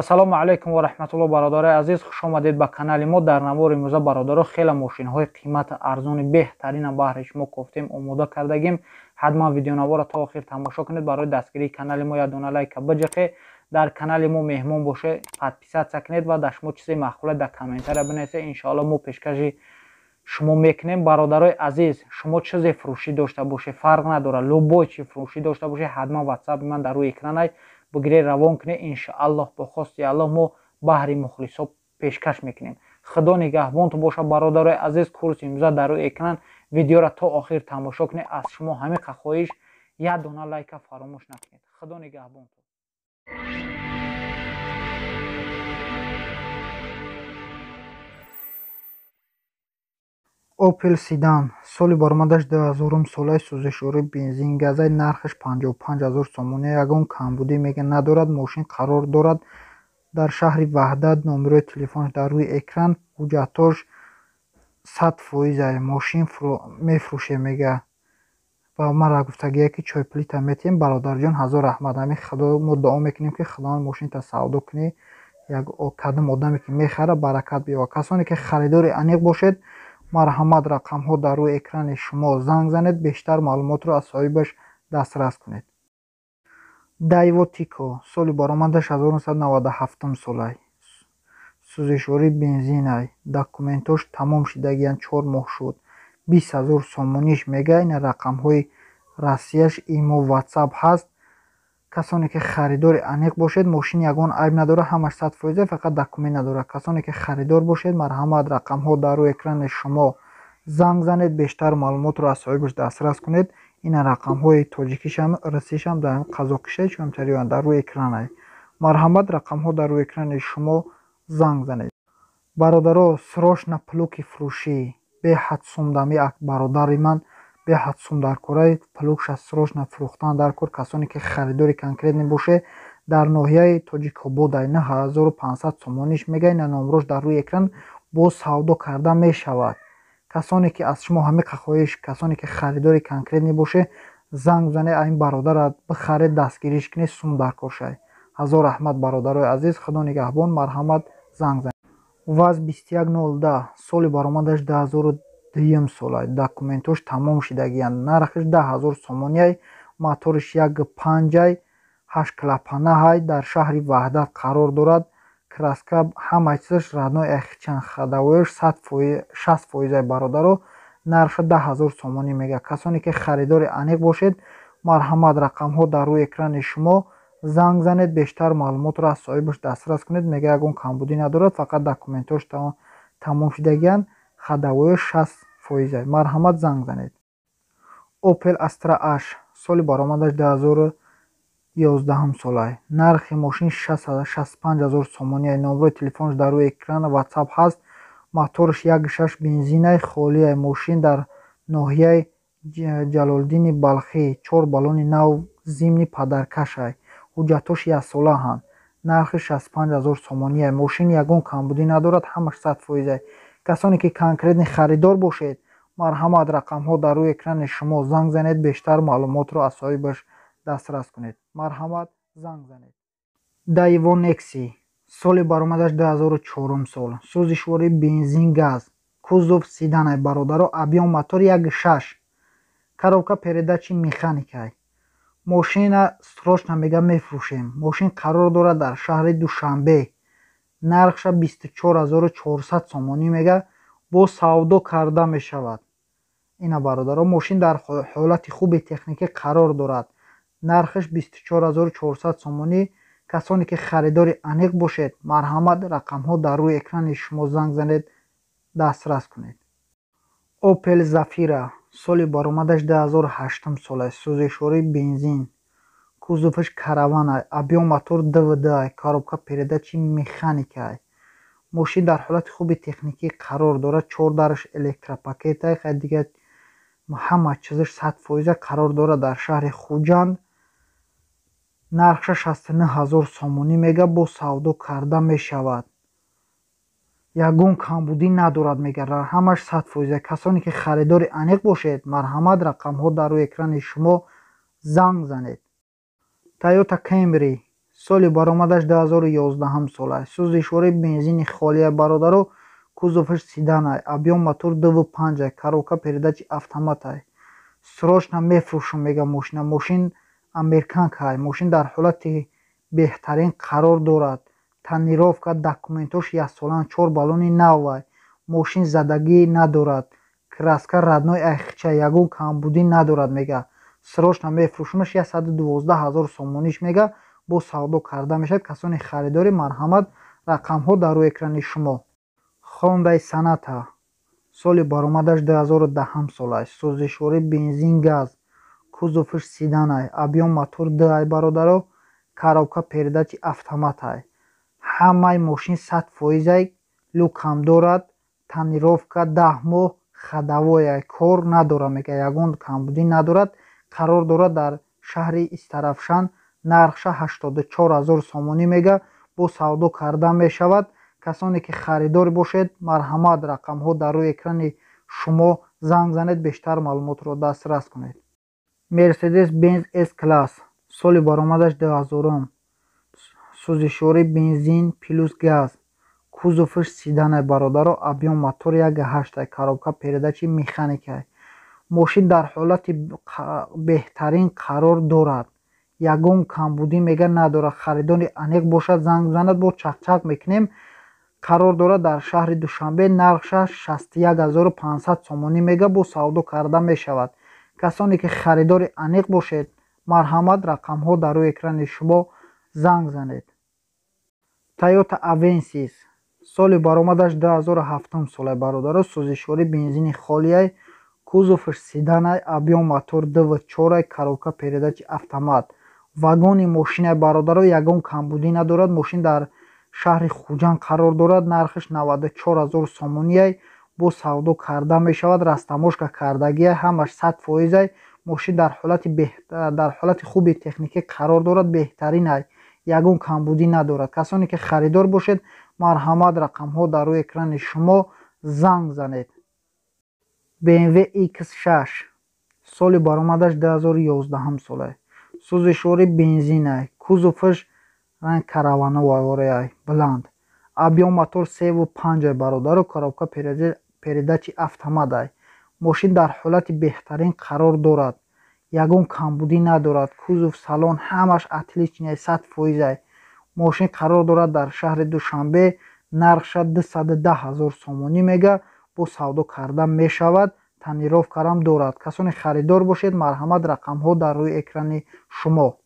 Ассалому алайкум ва раҳматуллоҳ, бародарои азиз, хуш омадед ба канали мо. Дар навори имрӯза, бародаро, хеле мошинҳои қимати арзони беҳтарина баҳри шумо кофтем, омода кардагим. Ҳатман видеонаворро то охир тамошо кунед. Барои дастгирии канали мо як дона лайка биҷиқед, дар канали мо меҳмон боше, подписаться кунед ва дар шумо чизе маъқуле дар комментария бинависед. Иншоалло мо пешкаши шумо мекунем. Бародарои азиз, шумо чизе фурӯшӣ дошта бошед, фарқ надорад, любой чи фурӯшӣ дошта бошед, ҳатман ватсапи ман дар рӯи экранай бигиред, равон кунед. Иншоаллоҳ бо хости Аллоҳ мо баҳри мухлисо пешкаш мекунем. Худо нигаҳбонтон бошад, бародарои азиз. Курси имрӯза дар рӯи экран, видеоро то охир тамошо кунед. Аз шумо ҳамиқа хоҳиш, як дона лайка фаромӯш накунед. Худо нигаҳбонтон. Opel Sedan, соли баромадаш 2000 солаи, сӯзишвории бензин газай, нархаш 55 ҳазор сомонӣ. Ягон камбудӣ, мега, надорад. Мошин қарор дорад дар шаҳри Ваҳдат, номерои телефонаш дар рӯи экран, ҳуҷҷатҳош 100%. Мошин мефурӯшем, мега, ва мара гуфтагие, ки чойплита метиҳем. Бародарҷон, ҳазор раҳмат. Ҳамин Худо мо дуо мекунем, ки Худованд мошинта савдо кунӣ, як кадом одаме ки мехара, баракат биёвад. Касоне ки харидори аниқ бошед, марҳамат, рақамҳо дар рӯи экрани шумо, занг занед, бештар маълумотро аз соҳибаш дастрас кунед. Дайво Тико, соли баромадаш 1997 солай, сӯзишвории бензинай, документош тамом шидагиянд, 4 моҳ шуд. 20 000 сомониш мега. Ина рақамҳои Россияш, имо, ватсап ҳаст. Касоне ки харидори аниқ бошед, мошин ягон айб надорад, ҳамаш 100%, фақат документ надорад. Касоне ки харидор бошед, марҳамат, рақамҳо дар рӯи экрани шумо, занг занед, бештар маълумотро аз соҳибаш дастрас кунед. Ина рақамҳои тоҷикишам, русишам, қазоқиша чунтариён дар рӯи экранай. Марҳамат, рақамҳо дар рӯи экрани шумо, занг занед. Бародаро, срочно плуги фурӯшӣ, беҳад сумдами бародари ман, беҳад сум дар кораи, плугша срочно фурӯхтан дар кор. Касоне ки харидори конкретный боше, дар ноҳияи Тоҷикобод, 9500 сомониш мега. Ина номрош дар рӯи экран, боз савдо карда мешавад. Касоне ки аз шумо ҳамиқа хоҳиш, касоне ки харидори конкретный боше, занг занед, ин бародарра бихаред, дастгириш кунед, сум дар кор шавед. Ҳазор раҳмат, бародарои азиз, Худо нигаҳбон, марҳамат, занг занед. ВАЗ 2102, соли баромадаш 2002 сола, документош тамом шидагиянд, нархаш 10 000 сомониай, моториш як панҷай, ҳашт клапанаҳай, дар шаҳри Ваҳдат қарор дорад. Краска, ҳама чизаш родной, ахчан, ходовояш 60%. Бародаро, нарха 10 000 сомонӣ мега. Касоне ки харидори аниқ бошед, марҳамат, рақамҳо дар рӯи экрани шумо, занг занед, бештар маълумотро аз соҳибаш дастрас кунед. Мега, ягон камбудӣ надорад, фақат документҳош тамом шидагиянд, ходовояш 60%. Марҳамат, занг занед. Opel Astra H, соли баромадаш 2011 солай, нархи мошин 65 000 сомонӣ. Номрои телефонаш дар рӯи экран, ватсап ҳаст. Мотораш як шаш, бензинай, холиай. Мошин дар ноҳияи Ҷалолиддини Балхӣ, чор баллони нав, зимний подаркашай, ҳуҷҷатҳош яксолаҳанд. Нархи 65 000 сомониай. Мошин ягон камбудӣ надорад, ҳамаш 100%. Касоне ки конкретный харидор бошед, марҳамат, рақамҳо дар рӯи экрани шумо, занг занед, бештар маълумотро аз соҳибаш дастрас кунед. Марҳамат, занг занед. Дайво Некси, соли баромадаш 2004 сол, сӯзишвории бензин газ, кузов седанай. Бародаро, объём мотор як шаш, коробка передачи механикай. Мошина срочно, мега, мефурӯшем. Мошин қарор дорад дар шаҳри Душанбе, нархша 24 400 сомонӣ мега, боз савдо карда мешавад. Ина, бародаро, мошин дар ҳолати хуби техникӣ қарор дорад, нархаш 24 400 сомонӣ. Касоне ки харидори аниқ бошед, марҳамат, рақамҳо дар рӯи экрани шумо, занг занед, дастрас кунед. Opel Zafira, соли баромадаш 2008 сола, сӯзишвории бензин, кузоваш караванай, объём мотор двд, коробка передачи механикай. Мошин дар ҳолати хуби техникӣ қарор дорад, чор дараш электропакетай, дигар ҳама чизаш 100%. Қарор дорад дар шаҳри Хуҷанд, нархша 69 000 сомонӣ мега, боз савдо карда мешавад. Ягон камбудӣ надорад, мега, ҳамаш 100%. Касоне ки харидори аниқ бошед, марҳамат, рақамҳо дар рӯи экрани шумо, занг занед. Тойота Кемри, Соли баромадаш 2011 сола. Сӯзишворӣ бензини холия, бародаро. Кузоваш седанай, объём мотор 2,5, коробка передачи автоматай. Срочно мефурӯшам, мега, мошина. Мошин американкай. Мошин дар ҳолати беҳтарин қарор дорад. Тонировка, документош яксолаанд, чор баллони навай. Мошин задагӣ надорад. Краска родной айхча, ягон камбудӣ надорад, мега. Срочно мефурӯшамаш, 112 000 сомониш, мега, бо савдо карда мешавад. Касони харидорӣ, марҳамат, рақамҳо дар рӯи экрани шумо. Хондай Соната, соли баромадаш 2010 сола. Сӯзишворӣ бензин, газ, кузоваш седанай, объём мотор 2 ай, бародаро, коробка передачи автоматай. Ҳамаи мошин 100 фоизай, люкам дорад, тонировка, 10 моҳ ходовояй, кор надорад, мега, ягон камбудӣ надорад. Қарор дорад дар шаҳри Истаравшан. Нархша 84 000 сомонӣ, мега, бо савдо карда мешавад. Касоне ки харидор бошед, марҳамат, рақамҳо дар рӯи экрани шумо, занг занед, бештар маълумотро дастрас кунед. Мерседес Бенз С класс, соли баромадаш 2000-ум, сӯзишворӣ бензин плюс газ, кузоваш седанай, бародаро, объём мотор 1,8, коробка передачи механикай. Мошин дар ҳолати беҳтарин қарор дорад, ягон камбудӣ, мега, надорад. Харидори аниқ бошад, занг занад, бо чақчақ мекунем. Қарор дорад дар шаҳри Душанбе. Нархша 61 500 сомонӣ, мега, бо савдо карда мешавад. Касоне ки харидори аниқ бошед, марҳамат, рақамҳо дар рӯи экрани шумо, занг занед. Тойота Авенсис, соли баромадаш 2007 сола, бародаро. Сӯзишворӣ бензини холиай, кузоваш седанай, объём мотор 2,4, коробка передачи автомат. Вагони мошинай, бародаро, ягон камбудӣ надорад. Мошин дар шаҳри Хуҷанд қарор дорад. Нархаш 94 000 сомониай, бо савдо карда мешавад. Растаможка кардагиай, ҳамаш 100 фоизай. Мошин дар ҳолати хуби техникӣ қарор дорад, беҳтаринай, ягон камбудӣ надорад. Касоне ки харидор бошед, марҳамат, рақамҳо дар рӯи экрани шумо, занг занед. BMW X6, соли баромадаш 2011 сола, сӯзишворӣ бензинай, кузоваш ранг каравановай, баланд, объём мотор 3,5, бародаро, коробка передачи автоматай. Мошин дар ҳолати беҳтарин қарор дорад, ягон камбудӣ надорад. Кузов, салон ҳамаш отличный, 100 фоизай. Мошин қарор дорад дар шаҳри Душанбе. Нархша 210 000 сомонӣ, мега, бо савдо карда мешавад. Тонировкарам дорад. Касоне харидор бошед, марҳамат, рақамҳо дар рӯи экрани шумо.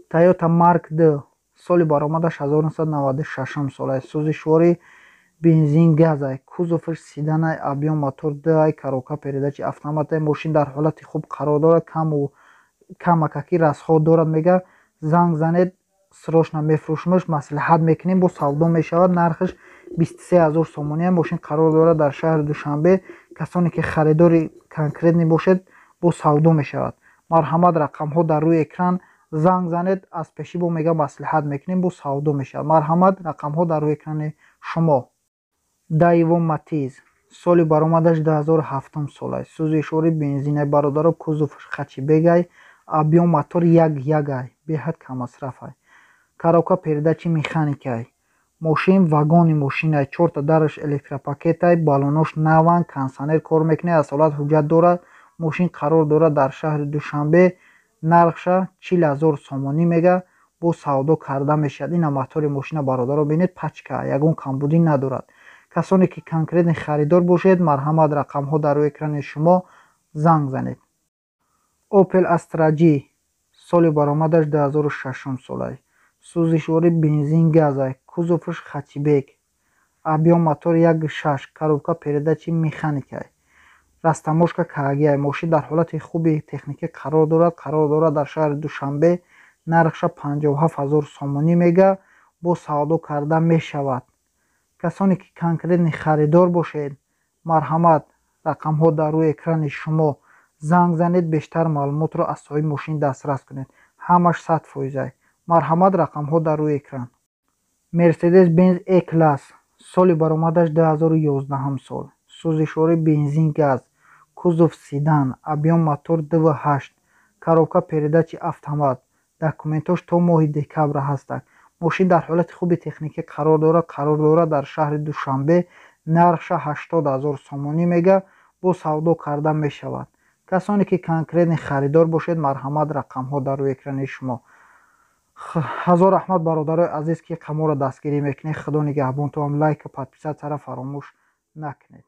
Тойота Марк Д, соли баромадаш 1996 сола, сӯзишворӣ бензин, газай, кузоваш седанай, объём мотор 2, коробка передачи автоматай. Мошин дар ҳолати хуб қарор дорад, каму камакаки расход дорад, мега. Занг занед, срочно мефурӯшмаш, маслиҳат мекунем, бо савдо мешавад. Нархаш 23 000 сомонӣ. Мошин қарор дорад дар шаҳри Душанбе. Касоне ки харидори конкретный бошед, бо савдо мешавад. Марҳамат, рақамҳо дар рӯи экран, занг занед, аз пеши бо, мега, маслиҳат мекунем, бо савдо мешавад. Марҳамат, рақамҳо дар рӯи экрани шумо. Даево Матиз, соли баромадаш 2007 сола, сӯзишворӣ бензинай, бародаро, кузов хэтчбекай, объём мотор 1,1-ай, беҳад каммасрафай, коробка передачи механикай. Мошин вагони мошинай, чорта дараш электропакетай, баллонош наванд, кондитсионер кор мекунад, асолат ҳуҷҷат дорад. Мошин қарор дорад дар шаҳри Душанбе. Нархша 40 000 сомонӣ, мега, бо савдо карда мешавад. Ина мотори мошина, бародаро, бинед, пачка, ягон камбудӣ надорад. Касоне ки конкретный харидор бошед, марҳамат, рақамҳо дар рӯи экрани шумо, занг занед. Опел Астра Ҷ, соли баромадаш 2006 сола, сӯзишворӣ бензин, газай, кузоваш хэтчбек, объём мотор 1,6, коробка передачи механикай, растаможка каагиай. Мошин дар ҳолати хуби техникӣ қарор дорад. Қарор дорад дар шаҳри Душанбе. Нархша 57 000 сомонӣ, мега, бо савдо карда мешавад. Касоне ки конкретный харидор бошед, марҳамат, рақамҳо дар рӯи экрани шумо, занг занед, бештар маълумотро аз соҳиби мошин дастрас кунед. Ҳамаш 100 фоизай. Марҳамат, рақамҳо дар рӯи экран. Мерседес Бенз Е класс, соли баромадаш 2011 сол, сӯзишворӣ бензин, газ, кузов седан, объём мотор 2,8, коробка передачи автомат. Документош то моҳи декабр ҳастак. Мошин дар ҳолати хуби техникӣ қарор дорад, қарор дорад дар шаҳри Душанбе. Нархша 80 000 сомонӣ мега, бо савдо карда мешавад. Касоне ки конкретный харидор бошед, марҳамат, рақамҳо дар рӯи экрани шумо. Ҳазор раҳмат, бародарои азиз, ки қаморо дастгирӣ мекунед. Худо нигаҳбонтон. Лайку подписаться ра фаромӯш накунед.